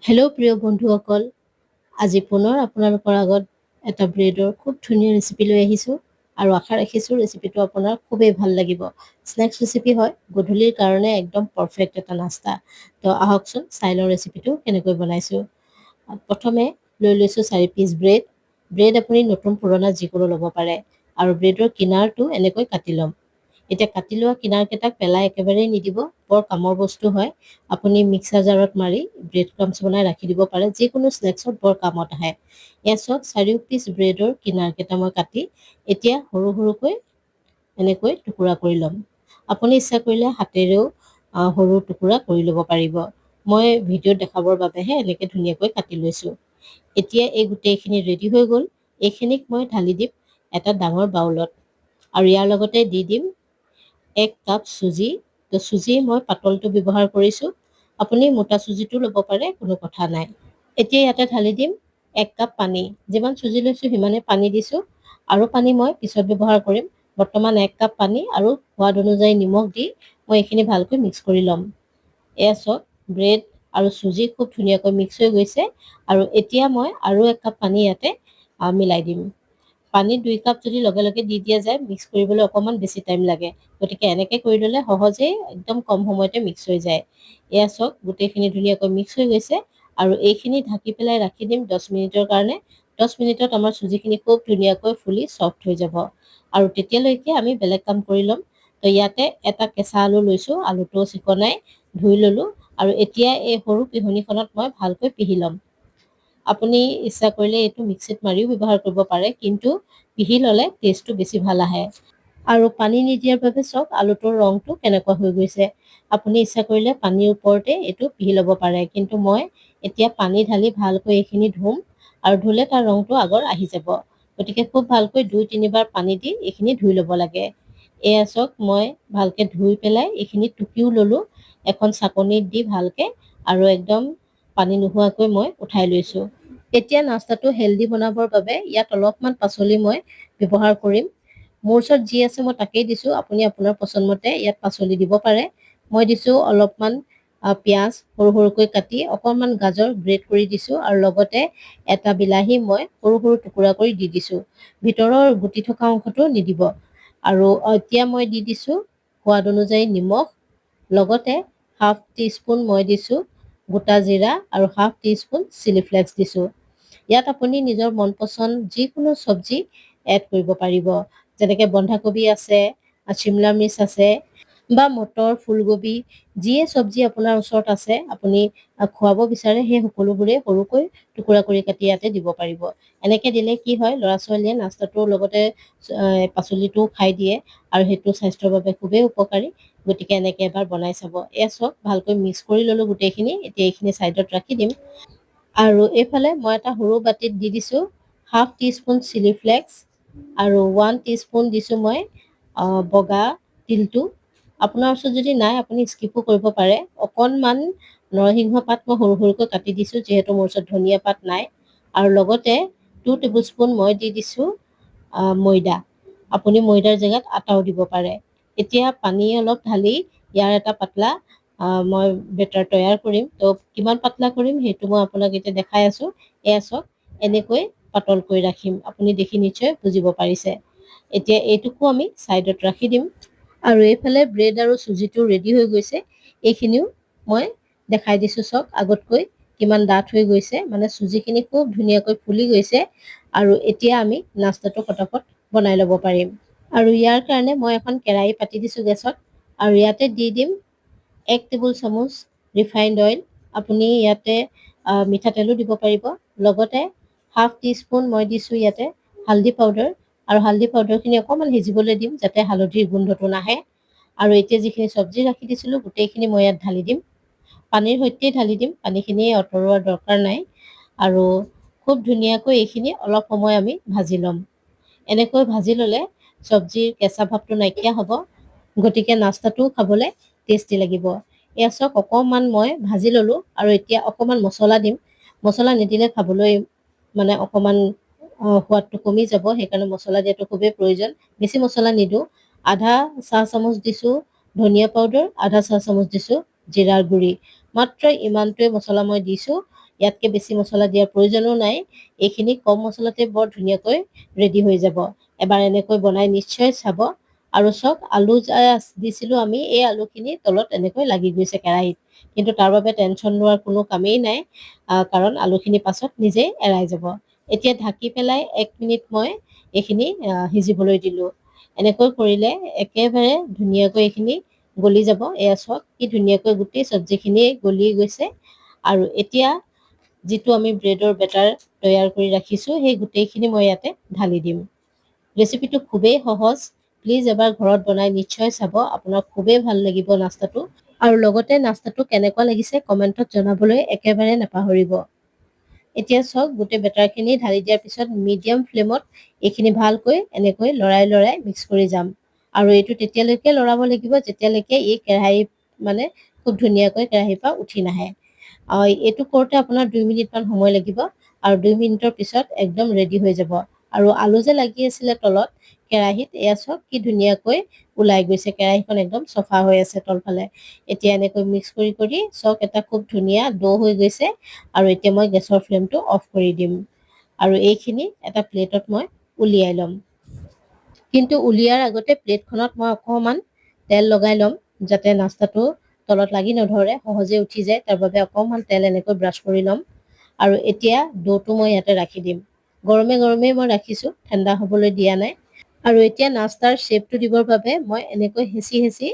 Hello' প্ৰিয় বন্ধুসকল, আজি পুনৰ আপোনালোকৰ আগত এটা ব্ৰেডৰ খুব ধুনীয়া ৰেচিপি লৈ আহিছোঁ আৰু আশা ৰাখিছোঁ ৰেচিপিটো আপোনাৰ খুবেই ভাল লাগিব। স্নেক্স ৰেচিপি হয়, গধূলিৰ কাৰণে একদম পাৰফেক্ট এটা নাস্তা। তো আহকচোন চাই লওঁ ৰেচিপিটো কেনেকৈ বনাইছোঁ। প্ৰথমে লৈ লৈছোঁ 4 পিচ ব্ৰেড। ব্ৰেড আপুনি নতুন পুৰণা যিকোনো ল'ব পাৰে আৰু ব্ৰেডৰ কিনাৰটো এনেকৈ কাটি ল'ম। এতিয়া কাটি লোৱা কিনাৰকেইটাক পেলাই একেবাৰেই নিদিব, বৰ কামৰ বস্তু হয়। আপুনি মিক্সাৰ জাৰত মাৰি ব্ৰেড ক্ৰামছ বনাই ৰাখি দিব পাৰে, যিকোনো স্নেক্সত বৰ কামত আহে। এয়া চাওক, চাৰিও পিচ ব্ৰেডৰ কিনাৰকেইটা মই কাটি এতিয়া সৰু সৰুকৈ এনেকৈ টুকুৰা কৰি ল'ম। আপুনি ইচ্ছা কৰিলে হাতেৰেও সৰু টুকুৰা কৰি ল'ব পাৰিব। মই ভিডিঅ'ত দেখাবৰ বাবেহে এনেকৈ ধুনীয়াকৈ কাটি লৈছোঁ। এতিয়া এই গোটেইখিনি ৰেডি হৈ গ'ল। এইখিনিক মই ঢালি দিম এটা ডাঙৰ বাউলত আৰু ইয়াৰ লগতে দি দিম 1 কাপ চুজি। তো চুজি মই পাতলটো ব্যৱহাৰ কৰিছোঁ, আপুনি মোটা চুজিটো ল'ব পাৰে, কোনো কথা নাই। এতিয়া ইয়াতে ঢালি দিম 1 কাপ পানী। যিমান চুজি লৈছোঁ সিমানেই পানী দিছোঁ আৰু পানী মই পিছত ব্যৱহাৰ কৰিম। বৰ্তমান 1 কাপ পানী আৰু সোৱাদ অনুযায়ী নিমখ দি মই এইখিনি ভালকৈ মিক্স কৰি ল'ম। এয়া চাওক, ব্ৰেড আৰু চুজি খুব ধুনীয়াকৈ মিক্স হৈ গৈছে আৰু এতিয়া মই আৰু 1 কাপ পানী ইয়াতে মিলাই দিম। পানী 2 কাপ যদি লগে লগে দি দিয়া যায়, মিক্স কৰিবলৈ অকণমান বেছি টাইম লাগে। গতিকে এনেকৈ কৰি ল'লে সহজেই একদম কম সময়তে মিক্স হৈ যায়। এয়া চাওক, গোটেইখিনি ধুনীয়াকৈ মিক্স হৈ গৈছে আৰু এইখিনি ঢাকি পেলাই ৰাখি দিম 10 মিনিটৰ কাৰণে। 10 মিনিটত আমাৰ চুজিখিনি খুব ধুনীয়াকৈ ফুলি ছফ্ট হৈ যাব আৰু তেতিয়ালৈকে আমি বেলেগ কাম কৰি ল'ম। তো ইয়াতে এটা কেঁচা আলু লৈছোঁ। আলুটো চিকনাই ধুই ল'লোঁ আৰু এতিয়া এই সৰু পিহনীখনত মই ভালকৈ পিহি ল'ম। আপুনি ইচ্ছা কৰিলে এইটো মিক্সিত মাৰিও ব্যৱহাৰ কৰিব পাৰে, কিন্তু পিহি ল'লে টেষ্টটো বেছি ভাল আহে। আৰু পানী নিদিয়াৰ বাবে চাওক আলুটোৰ ৰংটো কেনেকুৱা হৈ গৈছে। আপুনি ইচ্ছা কৰিলে পানীৰ ওপৰতে এইটো পিহি ল'ব পাৰে, কিন্তু মই এতিয়া পানী ঢালি ভালকৈ এইখিনি ধুম আৰু ধুলে তাৰ ৰংটো আগৰ আহি যাব। গতিকে খুব ভালকৈ দুই তিনিবাৰ পানী দি এইখিনি ধুই ল'ব লাগে। এয়া চাওক, মই ভালকৈ ধুই পেলাই এইখিনি টুকিও ল'লোঁ এখন চাকনিত দি ভালকৈ আৰু একদম পানী নোহোৱাকৈ মই উঠাই লৈছোঁ। এতিয়া নাস্তাটো হেল্ডি বনাবৰ বাবে ইয়াত অলপমান পাচলি মই ব্যৱহাৰ কৰিম। মোৰ ওচৰত যি আছে মই তাকেই দিছোঁ, আপুনি আপোনাৰ পচন্দমতে ইয়াত পাচলি দিব পাৰে। মই দিছোঁ অলপমান পিঁয়াজ সৰু সৰুকৈ কাটি, অকণমান গাজৰ গ্ৰেট কৰি দিছোঁ আৰু লগতে এটা বিলাহী মই সৰু সৰু টুকুৰা কৰি দি দিছোঁ। ভিতৰৰ গুটি থকা অংশটো নিদিব। আৰু এতিয়া মই দি দিছোঁ সোৱাদ অনুযায়ী নিমখ, লগতে হাফ টি স্পুন মই দিছোঁ গোটা জিৰা আৰু half teaspoon chilli flakes দিছোঁ। ইয়াত আপুনি নিজৰ মন পচন্দ যিকোনো চব্জি এড কৰিব পাৰিব, যেনেকৈ বন্ধাকবি আছে, চিমলা মিৰ্চ আছে বা মটৰ, ফুলকবি, যিয়ে চব্জি আপোনাৰ ওচৰত আছে, আপুনি খুৱাব বিচাৰে, সেই সকলোবোৰেই সৰুকৈ টুকুৰা কৰি কাটি ইয়াতে দিব পাৰিব। এনেকৈ দিলে কি হয়, ল'ৰা ছোৱালীয়ে নাস্তাটোৰ লগতে পাচলিটোও খাই দিয়ে আৰু সেইটো স্বাস্থ্যৰ বাবে খুবেই উপকাৰী। গতিকে এনেকৈ এবাৰ বনাই চাব। এয়া চাওক, ভালকৈ মিক্স কৰি ল'লোঁ গোটেইখিনি। এতিয়া এইখিনি ছাইডত ৰাখি দিম আৰু এইফালে মই এটা সৰু বাতিত দি দিছোঁ half teaspoon chilli flakes আৰু 1 টি স্পুন দিছোঁ মই বগা তিলটো। আপোনাৰ ওচৰত যদি নাই, আপুনি স্কিপো কৰিব পাৰে। অকণমান নৰসিংহ পাত মই সৰু সৰুকৈ কাটি দিছোঁ, যিহেতু মোৰ ওচৰত ধনিয়া পাত নাই। আৰু লগতে 2 টেবুল স্পুন মই দি দিছোঁ ময়দা। আপুনি ময়দাৰ জেগাত আটাও দিব পাৰে। এতিয়া পানী অলপ ঢালি ইয়াৰ এটা পাতলা মই বেটাৰ তৈয়াৰ কৰিম। তো কিমান পাতলা কৰিম সেইটো মই আপোনাক এতিয়া দেখাই আছোঁ। এয়া চাওক, এনেকৈ পাতলকৈ ৰাখিম। আপুনি দেখি নিশ্চয় বুজিব পাৰিছে। এতিয়া এইটোকো আমি ছাইডত ৰাখি দিম আৰু এইফালে ব্ৰেড আৰু চুজিটো ৰেডি হৈ গৈছে। এইখিনিও মই দেখাই দিছোঁ। চাওক, আগতকৈ কিমান ডাঠ হৈ গৈছে, মানে চুজিখিনি খুব ধুনীয়াকৈ ফুলি গৈছে আৰু এতিয়া আমি নাস্তাটো ফটাফট বনাই ল'ব পাৰিম। আৰু ইয়াৰ কাৰণে মই এখন কেৰাহী পাতি দিছোঁ গেছত আৰু ইয়াতে দি দিম 1 টেবুল চামুচ ৰিফাইণ্ড অইল। আপুনি ইয়াতে মিঠাতেলো দিব পাৰিব। লগতে হাফ টি স্পুন মই দিছোঁ ইয়াতে হালধি পাউডাৰ আৰু হালধি পাউডাৰখিনি অকণমান সিজিবলৈ দিম, যাতে হালধিৰ গোন্ধটো নাহে। আৰু এতিয়া যিখিনি চব্জি ৰাখি দিছিলোঁ, গোটেইখিনি মই ইয়াত ঢালি দিম। পানীৰ সৈতেই ঢালি দিম, পানীখিনি আঁতৰোৱাৰ দৰকাৰ নাই। আৰু খুব ধুনীয়াকৈ এইখিনি অলপ সময় আমি ভাজি ল'ম। এনেকৈ ভাজি ল'লে চব্জিৰ কেঁচা ভাৱটো নাইকিয়া হ'ব, গতিকে নাস্তাটোও খাবলৈ টেষ্টি লাগিব। এয়া চাওক, অকণমান মই ভাজি ল'লোঁ আৰু এতিয়া অকণমান মছলা দিম। মছলা নিদিলে খাবলৈ মানে অকণমান সোৱাদটো কমি যাব, সেইকাৰণে মছলা দিয়াটো খুবেই প্ৰয়োজন। বেছি মছলা নিদিওঁ। আধা চাহ চামুচ দিছোঁ ধনিয়া পাউডাৰ, আধা চাহ চামুচ দিছোঁ জিৰাৰ গুড়ি। মাত্ৰ ইমানটোৱে মছলা মই দিছোঁ, ইয়াতকৈ বেছি মছলা দিয়াৰ প্ৰয়োজনো নাই। এইখিনি কম মছলাতে বৰ ধুনীয়াকৈ ৰেডি হৈ যাব। এবাৰ এনেকৈ বনাই নিশ্চয় চাব। আৰু চাওক, আলু দিছিলোঁ আমি, এই আলুখিনি তলত এনেকৈ লাগি গৈছে কেৰাহীত, কিন্তু তাৰ বাবে টেনশ্যন লোৱাৰ কোনো কামেই নাই, কাৰণ আলুখিনি পাছত নিজেই এৰাই যাব। এতিয়া ঢাকি পেলাই 1 মিনিট মই এইখিনি সিজিবলৈ দিলোঁ। এনেকৈ কৰিলে একেবাৰে ধুনীয়াকৈ এইখিনি গলি যাব। এয়া চাওক, কি ধুনীয়াকৈ গোটেই চব্জিখিনি গলি গৈছে। আৰু এতিয়া যিটো আমি ব্ৰেডৰ বেটাৰ তৈয়াৰ কৰি ৰাখিছোঁ, সেই গোটেইখিনি মই ইয়াতে ঢালি দিম। ৰেচিপিটো খুবেই সহজ, প্লিজ এবাৰ ঘৰত বনাই নিশ্চয় চাব, আপোনাৰ খুবেই ভাল লাগিব নাস্তাটো। আৰু লগতে নাস্তাটো কেনেকুৱা লাগিছে কমেণ্টত জনাবলৈ একেবাৰে নাপাহৰিব। এতিয়া চাওক, গোটেই বেটাৰখিনি ঢালি দিয়াৰ পিছত মিডিয়াম ফ্লেমত এইখিনি ভালকৈ এনেকৈ লৰাই লৰাই মিক্স কৰি যাম। আৰু এইটো তেতিয়ালৈকে লৰাব লাগিব যেতিয়ালৈকে এই কেৰাহী মানে খুব ধুনীয়াকৈ কেৰাহীৰ পৰা উঠি নাহে। এইটো কৰোঁতে আপোনাৰ 2 মিনিটমান সময় লাগিব আৰু 2 মিনিটৰ পিছত একদম ৰেডি হৈ যাব। আৰু আলু যে লাগি আছিলে তলত কেৰাহীত, এয়া চাওক কি ধুনীয়াকৈ ওলাই গৈছে, কেৰাহীখন একদম চফা হৈ আছে তলফালে। এতিয়া এনেকৈ মিক্স কৰি কৰি চাওক, এটা খুব ধুনীয়া ড' হৈ গৈছে। আৰু এতিয়া মই গেছৰ ফ্লেমটো অফ কৰি দিম আৰু এইখিনি এটা প্লেটত মই উলিয়াই ল'ম। কিন্তু উলিয়াৰ আগতে প্লেটখনত মই অকণমান তেল লগাই ল'ম, যাতে নাস্তাটো তলত লাগি নধৰে, সহজে উঠি যায়। তাৰ বাবে অকণমান তেল এনেকৈ ব্ৰাছ কৰি ল'ম। আৰু এতিয়া ড'টো মই ইয়াতে ৰাখি দিম। গৰমে গৰমেই মই ৰাখিছোঁ, ঠাণ্ডা হ'বলৈ দিয়া নাই। আৰু এতিয়া নাস্তাৰ শ্বেপটো দিবৰ বাবে মই এনেকৈ হেঁচি হেঁচি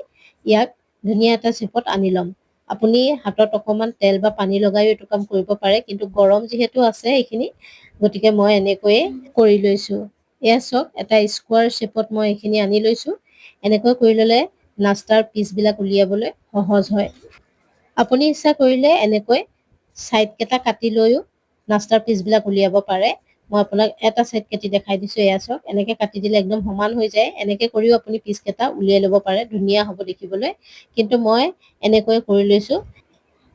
ইয়াক ধুনীয়া এটা শ্বেপত আনি ল'ম। আপুনি হাতত অকণমান তেল বা পানী লগাইও এইটো কাম কৰিব পাৰে, কিন্তু গৰম যিহেতু আছে এইখিনি, গতিকে মই এনেকৈয়ে কৰি লৈছোঁ। এয়া চাওক, এটা স্কোৱাৰ শ্বেপত মই এইখিনি আনি লৈছোঁ। এনেকৈ কৰি ল'লে নাস্তাৰ পিচবিলাক উলিয়াবলৈ সহজ হয়। আপুনি ইচ্ছা কৰিলে এনেকৈ ছাইডকেইটা কাটি লৈও নাস্তাৰ পিচবিলাক উলিয়াব পাৰে। মই আপোনাক এটা ছাইড কাটি দেখাই দিছোঁ। এয়া চাওক, এনেকৈ কাটি দিলে একদম সমান হৈ যায়। এনেকৈ কৰিও আপুনি পিচকেইটা উলিয়াই ল'ব পাৰে, ধুনীয়া হ'ব দেখিবলৈ। কিন্তু মই এনেকৈ কৰি লৈছোঁ।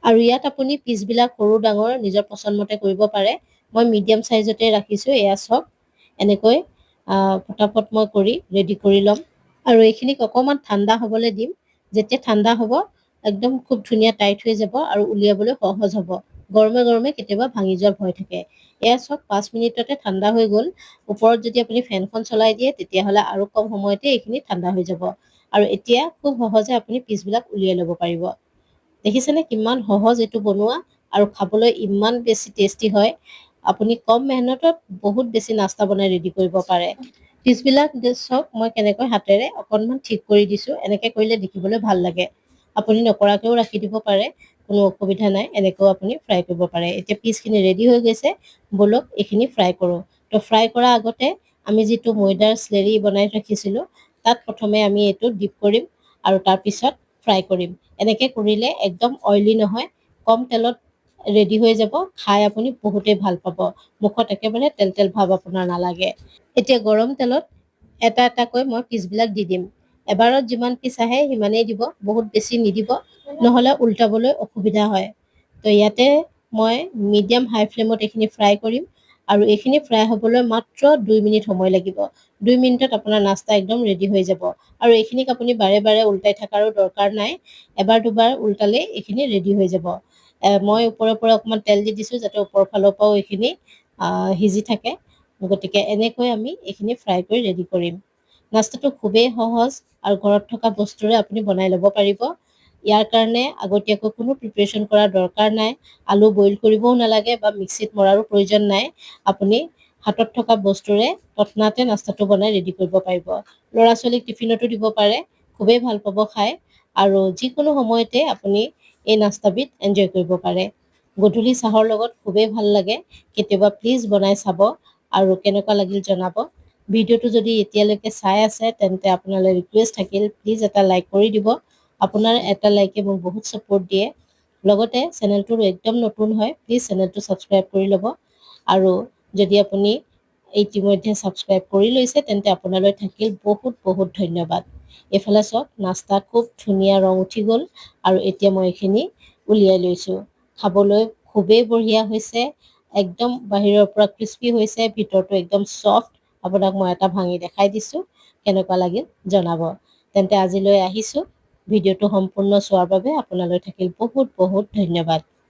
আৰু ইয়াত আপুনি পিচবিলাক সৰু ডাঙৰ নিজৰ পচন্দমতে কৰিব পাৰে। মই মিডিয়াম চাইজতে ৰাখিছোঁ। এয়া চাওক, এনেকৈ ফটাফট মই কৰি ৰেডি কৰি ল'ম। আৰু এইখিনিক অকণমান ঠাণ্ডা হ'বলৈ দিম। যেতিয়া ঠাণ্ডা হ'ব একদম খুব ধুনীয়া টাইট হৈ যাব আৰু উলিয়াবলৈ সহজ হ'ব। গৰমে গৰমে কেতিয়াবা ভাঙি যোৱাৰ ভয় থাকে। এয়া চাওক, 5 মিনিটতে ঠাণ্ডা হৈ গ'ল। ওপৰত যদি আপুনি ফেনখন চলাই দিয়ে তেতিয়াহ'লে আৰু কম সময়তে এইখিনি ঠাণ্ডা হৈ যাব। আৰু এতিয়া খুব সহজে আপুনি পিচবিলাক উলিয়াই ল'ব পাৰিব। দেখিছেনে কিমান সহজ এইটো বনোৱা আৰু খাবলৈ ইমান বেছি টেষ্টি হয়। আপুনি কম মেহনতত বহুত বেছি নাস্তা বনাই ৰেডি কৰিব পাৰে। পিচবিলাক চাওক, মই কেনেকৈ হাতেৰে অকণমান ঠিক কৰি দিছোঁ। এনেকৈ কৰিলে দেখিবলৈ ভাল লাগে। আপুনি নকৰাকৈও ৰাখি দিব পাৰে, কোনো অসুবিধা নাই। এনেকৈও আপুনি ফ্ৰাই কৰিব পাৰে। এতিয়া পিচখিনি ৰেডি হৈ গৈছে, ব'লক এইখিনি ফ্ৰাই কৰোঁ। তো ফ্ৰাই কৰাৰ আগতে আমি যিটো ময়দাৰ স্লেৰি বনাই ৰাখিছিলোঁ, তাত প্ৰথমে আমি এইটো ডিপ কৰিম আৰু তাৰপিছত ফ্ৰাই কৰিম। এনেকৈ কৰিলে একদম অইলি নহয়, কম তেলত ৰেডি হৈ যাব। খাই আপুনি বহুতেই ভাল পাব, মুখত একেবাৰে তেল তেল ভাৱ আপোনাৰ নালাগে। এতিয়া গৰম তেলত এটা এটাকৈ মই পিচবিলাক দি দিম। এবাৰত যিমান পিচ আহে সিমানেই দিব, বহুত বেছি নিদিব, নহ'লে উল্টাবলৈ অসুবিধা হয়। তো ইয়াতে মই মিডিয়াম হাই ফ্লেমত এইখিনি ফ্ৰাই কৰিম আৰু এইখিনি ফ্ৰাই হ'বলৈ মাত্ৰ 2 মিনিট সময় লাগিব। 2 মিনিটত আপোনাৰ নাস্তা একদম ৰেডি হৈ যাব। আৰু এইখিনিক আপুনি বাৰে বাৰে উল্টাই থকাৰো দৰকাৰ নাই, এবাৰ দুবাৰ উল্টালেই এইখিনি ৰেডি হৈ যাব। মই ওপৰে ওপৰে অকণমান তেল দি দিছোঁ যাতে ওপৰৰ ফালৰ পৰাও এইখিনি সিজি থাকে। গতিকে এনেকৈ আমি এইখিনি ফ্ৰাই কৰি ৰেডি কৰিম। নাস্তাটো খুবেই সহজ আৰু ঘৰত থকা বস্তুৰে আপুনি বনাই ল'ব পাৰিব। ইয়াৰ কাৰণে আগতীয়াকৈ কোনো প্ৰিপেৰেশ্যন কৰাৰ দৰকাৰ নাই, আলু বইল কৰিবও নালাগে বা মিক্সিত মৰাৰো প্ৰয়োজন নাই। আপুনি হাতত থকা বস্তুৰে তৎক্ষণাতে নাস্তাটো বনাই ৰেডি কৰিব পাৰিব। ল'ৰা ছোৱালীক টিফিনতো দিব পাৰে, খুবেই ভাল পাব খাই। আৰু যিকোনো সময়তে আপুনি এই নাস্তাবিধ এনজয় কৰিব পাৰে। গধূলি চাহৰ লগত খুবেই ভাল লাগে। কেতিয়াবা প্লিজ বনাই চাব আৰু কেনেকুৱা লাগিল জনাব। ভিডিঅ'টো যদি এতিয়ালৈকে চাই আছে তেন্তে আপোনালৈ ৰিকুৱেষ্ট থাকিল, প্লিজ এটা লাইক কৰি দিব। আপোনাৰ এটা লাইকে মোক বহুত ছাপোৰ্ট দিয়ে। লগতে চেনেলটোৰ একদম নতুন হয়, প্লিজ চেনেলটো ছাবস্ক্ৰাইব কৰি ল'ব। আৰু যদি আপুনি ইতিমধ্যে ছাবস্ক্ৰাইব কৰি লৈছে তেন্তে আপোনালৈ থাকিল বহুত বহুত ধন্যবাদ। এইফালে চাওক, নাস্তা খুব ধুনীয়া ৰং উঠি গ'ল আৰু এতিয়া মই এইখিনি উলিয়াই লৈছোঁ। খাবলৈ খুবেই বঢ়িয়া হৈছে, একদম বাহিৰৰ পৰা ক্ৰিস্পি হৈছে, ভিতৰটো একদম ছফ্ট। আপোনাক মই এটা ভাঙি দেখাই দিছোঁ, কেনেকুৱা লাগিল জনাব। তেন্তে আজিলৈ আহিছোঁ। ভিডিঅ'টো সম্পূৰ্ণ চোৱাৰ বাবে আপোনালৈ থাকিল বহুত বহুত ধন্যবাদ।